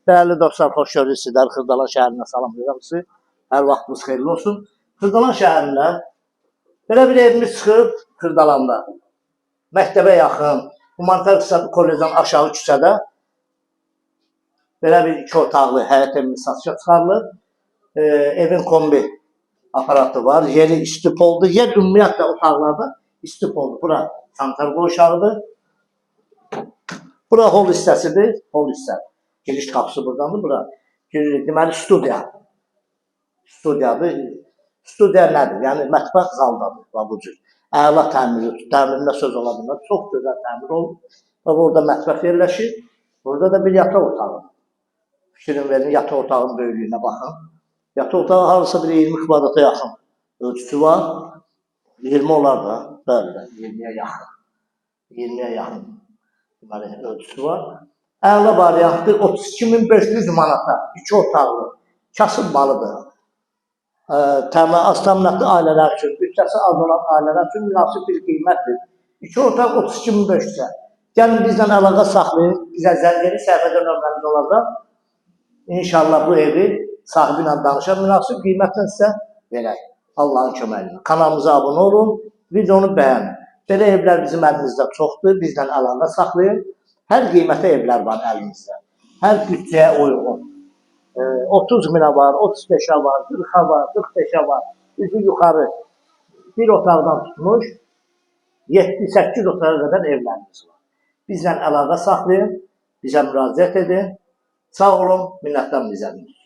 Dəyərli dostlar, xoş gördük sizləri. Xırdalan şəhərindən salamlayıram sizi. Hər vaxtınız xeyirli olsun. Xırdalan şəhərində belə bir evimiz çıxıb Xırdalanda. Məktəbə yaxın, Humanitar İqtisadi Kollecdən aşağı küçədə belə bir iki otaqlı həyət evimiz satışa çıxarılır. Evin kombi aparatı var. Yeri istipoldur. Yer ümumiyyətlə otaqlarda istipoldur. Bura sanitar qovşağıdır. Bura hol hissəsidir. Hol hissə. Giriş qapısı burdandır. Bura giririk. Deməli studiya. Studiyadır. Studiya nədir? Yəni mətbəx zaldadır. Bax bu cür. Əla təmiri, təmirində söz ola bilməz. Çox gözəl təmir olunub. Və burada mətbəx yerləşir. Burada da bir yataq otağı. Fikrin verin, yataq otağının böyüklüyünə baxın. Yataq otağı hardasa bir 20 kvadrata yaxın ölçüsü var. 20 olar da, bəli, bəli, 20-yə yaxın. 20-yə yaxın deməli ölçüsü var. Əla variantdır. 32.500 manata, iki otaqlı, kasıb malıdır. Təmin az təminatlı ailələr üçün, büdcəsi az olan ailələr üçün münasib bir qiymətdir. İki otaq 32.500-ə. Gəlin bizlə əlaqə saxlayın. Bizə zəng edin, səhifədə nömrəmiz olacaq. İnşallah bu evi sahibi ilə danışaq, münasib qiymətlə sizə verək. Allahın köməyi ilə. Kanalımıza abunə olun, videonu bəyənin. Belə evlər bizim əlimizdə çoxdur, bizlə əlaqə saxlayın. Hər qiymətə evlər var əlimizdə. Hər büdcəyə uyğun. 30 minə var, 35-ə var, 40-a var, 45-ə var. Üzü yuxarı bir otaqdan tutmuş 7-8 otağa qədər evlərimiz var. Bizlə əlaqə saxlayın, bizə müraciət edin. Sağ olun, minnətdarım izlədiyiniz üçün.